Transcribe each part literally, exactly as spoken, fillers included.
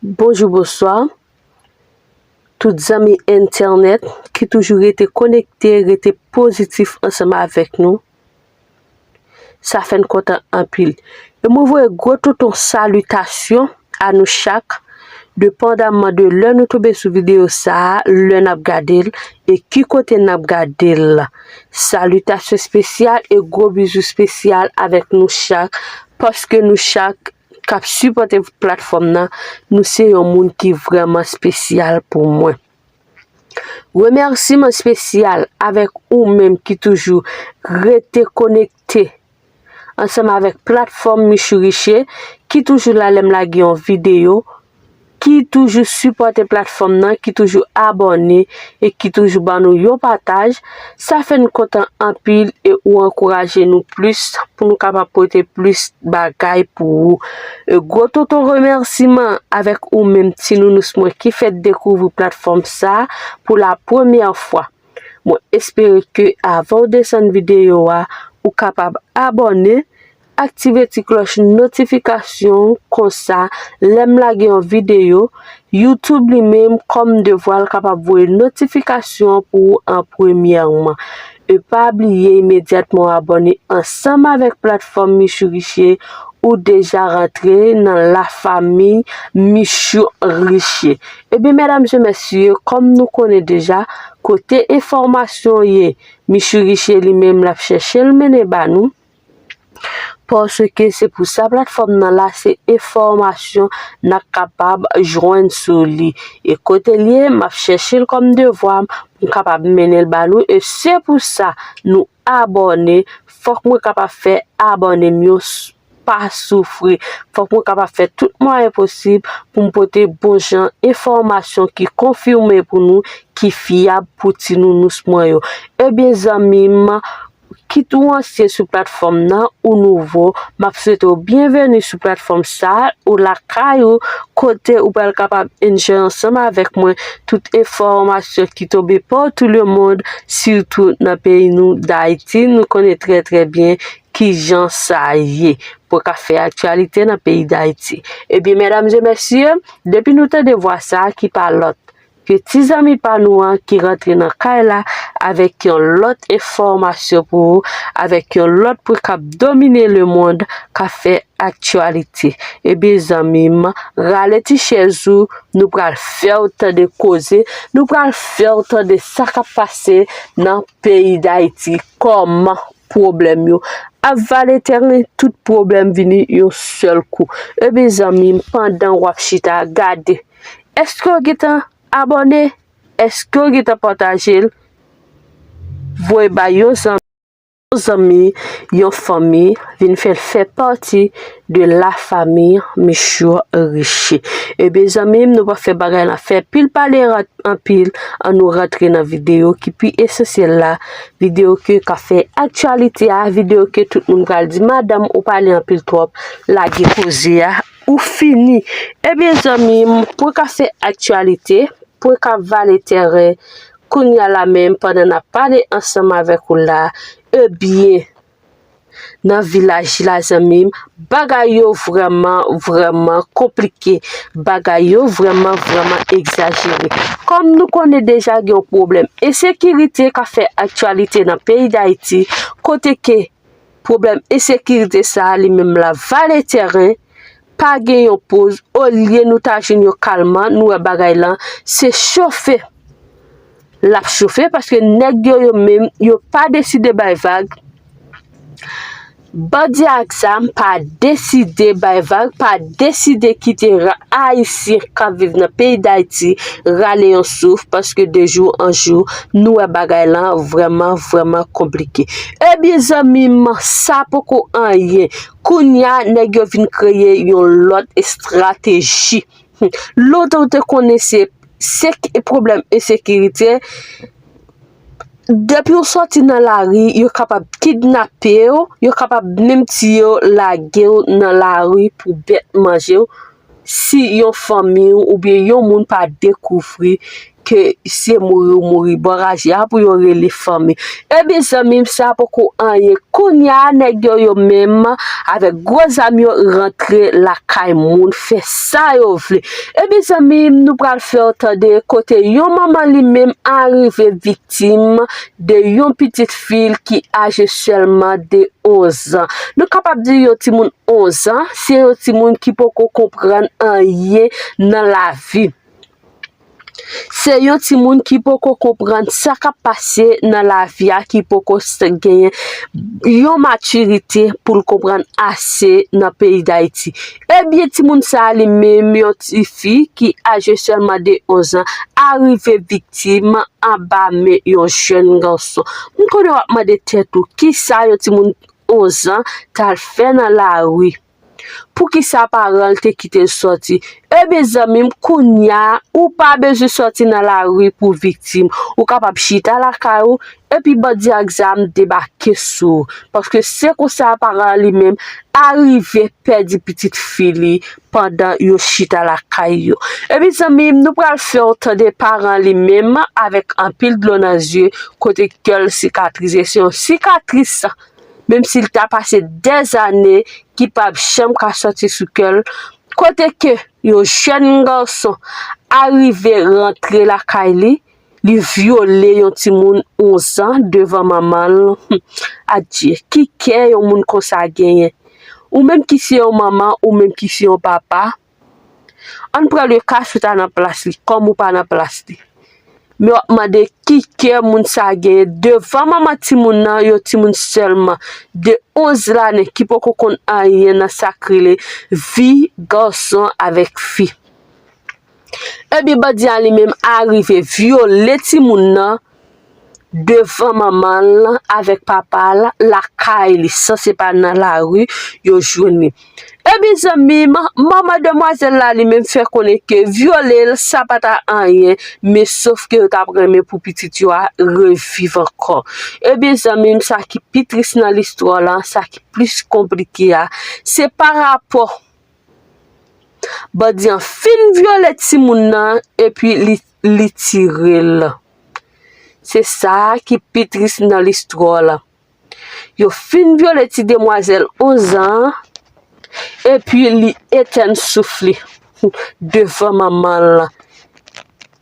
Bonjou, bonswa. Tout zanmi entènèt ki toujou rete konekte, rete pozitif ansanm avèk nou. Sa fè n kontan anpil. E mwen voye gwo touton salitasyon a nou chak, depandamman de lè nou tonbe sou videyo sa a, lè n ap gade l, e ki kote n ap gade l la. Salitasyon espesyal e gwo bizou espesyal avèk nou chak, paske nou chak k ap sipòte platfòm nan, nou se yon moun ki vrèman espesyal pou mwen. Remèsiman espesyal avèk ou menm ki toujou rete konekte ansanm avèk platfòm Michou Riche, ki toujou la lè m lage yon videyo, ki toujou sipòte platfòm nan, ki toujou abòne e ki toujou ban nou yon pataj. Sa fè n kontan anpil e ou ankouraje nou plis pou nou kapab pote plis bagay pou ou. E gwo touton remèsiman avèk ou menm ti nounous mwen ki fèk dekouvri platfòm sa pou la premyè fwa. Mwen espere ke avan w desann videyo a, ou kapab abòne, aktive ti klòch notifikasyon, konsa lè m lage yon videyo, YouTube li menm kòm devwa l kapab voye notifikasyon pou ou an premyèman. E pa bliye imedyatman w abòne ansanm avèk platfòm Michou Riche, ou deja rantre nan lafanmi Michou Riche. Ebyen, medam e mesye, kòm nou konnen deja, kote enfòmasyon ye, Michou Riche li menm l ap chèche l mennen ba nou. Paske se pou sa platfòm nan la, se enfòmasyon n ap kapab jwenn sou li. E kote l ye, m ap chèche l kòm devwa m pou m kapab mennen l ba nou. E se pou sa nou abòne. Fòk mwen kapab fè abòne m yo s- pa soufri. Fòk mwen kapab fè tout mwayen posib pou m pote bon jan enfòmasyon ki konfime pou nou, ki fyab pou ti nounous mwen yo. Ebyen, zanmi m, kit ou ansyen sou platfòm nan ou nouvo, m ap swete w byenveni sou platfòm sa a, ou lakay ou, kote ou pral kapab enjoy ansanm avèk mwen tout enfòmasyon ki tonbe partout le monde, sitou nan peyi nou Dayiti. Nou konnen trè, trè byen kijan sa ye pou ka fè aktyalite nan peyi Dayiti. Ebyen, medam e mesye, depi nou tande vwa sa a ki pa lòt ke ti zanmi pa nou an ki rantre nan kay la avèk yon lòt enfòmasyon pou ou, avèk yon lòt pwen k ap domine le monde, k ap fè aktyalite. Ebyen, zanmi m, rale ti chèz ou, nou pral fè w tande koze, nou pral fè w tande sa k ap pase nan peyi Dayiti, kòman pwoblèm yo ap vale tèren, tout pwoblèm vini yon sèl kou. Ebyen, zanmi m, pandan w ap chita, gade. Èske w gentan abòne? Èske w gentan pataje l? Voye bay yon zanmi, yon zanmi, yon fanmi, vin fè l fè pati de lafanmi Michou Riche. Ebyen, zanmi m, nou pa fè bagay la fè pil pale rat- anpil, ann nou rantre nan videyo ki pi esansyèl la, videyo ke ka fè aktyalite a, videyo ke tout moun pral di, "Madanm, ou pale anpil twòp, lage koze a, ou fini." Ebyen, zanmi m, pou ka fè aktyalite, pou ka vale tèren, kounye a la menm, pandan n ap pale ansanm avèk ou la, ebyen, nan vilaj la, zanmi m, bagay yo vrèman, vrèman konplike. Bagay yo vrèman, vrèman egzajere. Kòm nou konnen deja gen yon pwoblèm ensekirite k ap fè aktyalite nan peyi Dayiti, kote ke pwoblèm ensekirite sa a, li menm la vale tèren, pa gen yon poz, olye nou ta jwenn yon kalman, nou wè bagay lan se chofe. L ap chofe paske nèg yo, yo menm, yo pa deside bay vag. Bandi ak zam pa deside bay vag, pa deside kite ra- Ayisyen k ap viv nan peyi Dayiti rale yon souf, paske de jou an jou, nou wè bagay lan vrèman, vrèman konplike. Ebyen, zanmi m, sa poko anyen. Kounye a, nèg yo vin kreye yon lòt estrateji. Lontan ou te konnen se, se pwoblèm ensekirite. Depi w sòti nan lari, yo kapab kidnape w, yo kapab menm tiye w, lage w nan lari pou bèt manje w. Si yon fanmi w oubyen yon moun pa dekouvri ke se mouri ou mouri bò raje a pou yo rele fanmi. Ebyen, zanmi m, sa poko anyen. Kounye a, nèg yo, yo menm, avèk gwo zam yo, rantre lakay moun, fè sa yo vle. Ebyen, zanmi m, nou pral fè w tande kote yon manman li menm arive viktim de yon pitit fi l ki aje sèlman de onz an. Nou kapab di yon timoun onz an, se yon timoun ki poko konprann anyen nan lavi. Se yon timoun ki poko konprann sa k ap pase nan lavi a, ki poko s-, genyen yon matirite pou l konprann ase nan peyi Dayiti. Ebyen, timoun sa a li menm, yon tifi ki aje sèlman de onz an, arive viktim anba men yon jèn gason. M konnen w ap mande tèt ou, kisa yon timoun onz an t al fè nan lari? Poukisa paran l te kite l sòti? Ebyen, zanmi m, kounye a, ou pa bezwen sòti nan lari pou viktim. Ou kapab chita lakay ou, epi bandi ak zam debake sou ou. Paske se konsa paran an li menm arive pèdi pitit fi li pandan yo chita lakay yo. Ebyen, zanmi m, nou pral fè w tande paran li menm avèk anpil dlo nan zye, kote kè l sikatrize. Se yon sikatris, menm si l ta pase dèzane, ki p ap janm ka sòti sou kè l, kote ke yon jèn gason arive rantre lakay li, li vyole yon timoun onz an devan manman l. Adye, ki kè yon moun konsa genyen? Ou menm ki se yon manman, ou menm ki se yon papa, ann pran le ka si w ta nan plas li, kòm ou pa nan plas li. Men w ap mande ki kè moun sa genyen devan manman timoun nan, yon timoun sèlman de onz lane ki poko konn anyen nan sa k rele vi gason avèk fi. Ebyen, bandi a li menm arive vyole timoun nan devan manman l avèk papa l lakay li, san se pa nan lari yo jwenn li. Ebyen, zanmi m, manman demwazèl la li menm fè konnen ke vyole l, sa pa ta anyen, men sof ke yo t ap renmen pou pitit yo a reviv ankò. Ebyen, zanmi m, sa ki pi tris nan listwa la, sa ki plis konplike a, se pa rapò bandi an fin vyole timoun nan, epi li, li tire l. Se sa ki pi tris nan listwa la. Yo fin vyole ti demwazèl onz an, epi li etèn souf li devan manman l.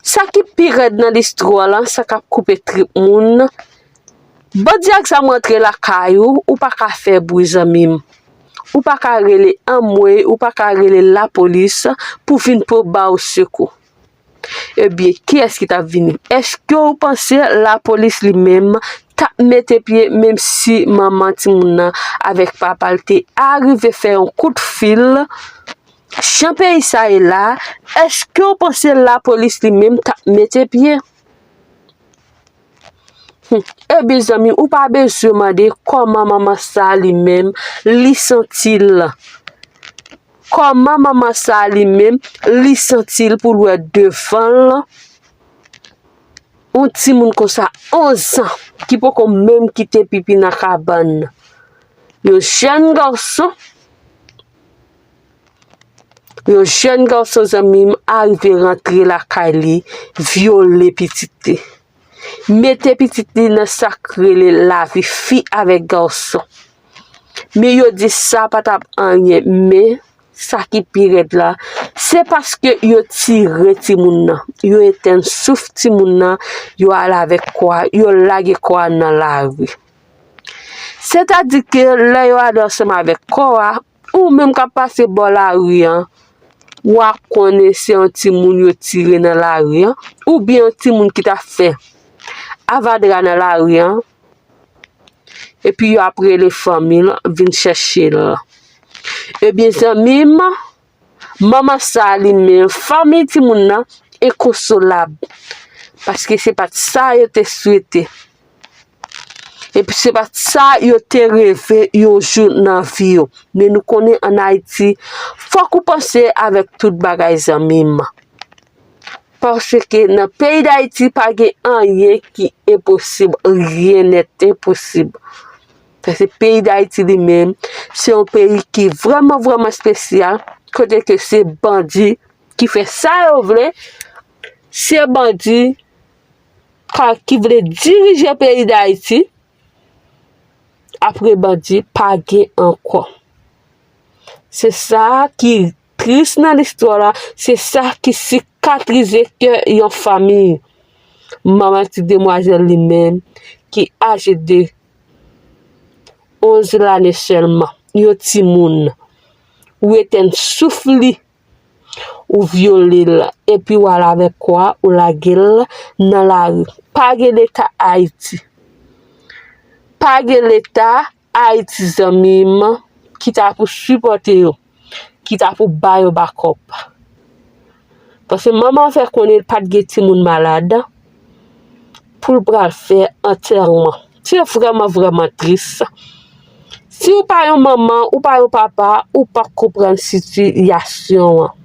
Sa ki pi rèd nan listwa la, sa k ap koupe trip moun, bandi ak zam rantre lakay ou, ou pa ka fè bri, zanmi m. Ou pa ka rele anmwey, ou pa ka rele lapolis pou vin pou ba w sekou. Ebyen, kiyès ki t ap vini? Èske w panse lapolis li menm t ap mete pye, menm si manman timoun nan avèk papa l te arive fè yon kout fil? Jan peyi sa ye la, èske w panse lapolis li menm t ap mete pye? Hmm. Ebyen, zanmi, ou pa bezwen mande kòman manman sa li menm li santi l. Kòman manman sa li menm li santi l pou l wè devan l yon timoun konsa, onz an, ki poko menm kite pipi nan kabann. Yon jèn gason, yon jèn gason, zanmi m, arive rantre lakay li, vyole pitit li. Mete pitit li nan sa k rele lavi fi avèk gason. Men yo di sa pa t ap anyen, men sa ki pi rèd la, se paske yo tire timoun nan, yo etèn souf timoun nan, yo ale avèk kò a, yo lage kò a nan lari. Sètadi ke lè yo ale ansanm avèk kò a, ou menm k ap pase bò lari an, w a konnen se yon timoun yo tire nan lari an, oubyen yon timoun ki t ap fè avadra nan lari an, epi yo ap rele fanmi l vin chèche l. Ebyen, zanmi m, manman sa a li menm, fanmi timoun nan enkonsolab. Paske se pa t sa yo te swete. Epi se pa t sa yo te reve yon jou nan vi yo. Men nou konnen ann Ayiti, fòk ou panse avèk tout bagay, zanmi m. Paske nan peyi Dayiti, pa gen anyen ki enposib, rien n'est impossible. Paske peyi Dayiti li menm, se yon peyi ki vrèman, vrèman espesyal, kote ke se bandi ki fè sa yo vle, Se bandi ka, ki vle dirije peyi Dayiti. Apre bandi, pa gen ankò. Se sa ki tris nan listwa la, se sa ki sikatrize kè yon fanmi. Manman ti demwazèl li menm, ki aje de onz lane sèlman, yon timoun, ou etenn souf li, ou vyole l, epi w al avèk kò a, ou lage l nan lari. Pa gen Leta Ayiti. Pa gen Leta Ayiti, zanmi m, ki ta pou sipòte yo, ki ta pou ba yo bakòp. Paske manman fè konnen l pa t gen timoun malad pou l pral fè antèman. Se vrèman, vrèman tris. Si w pa yon manman, ou pa yon papa, ou p ap konprann sitiyasyon an.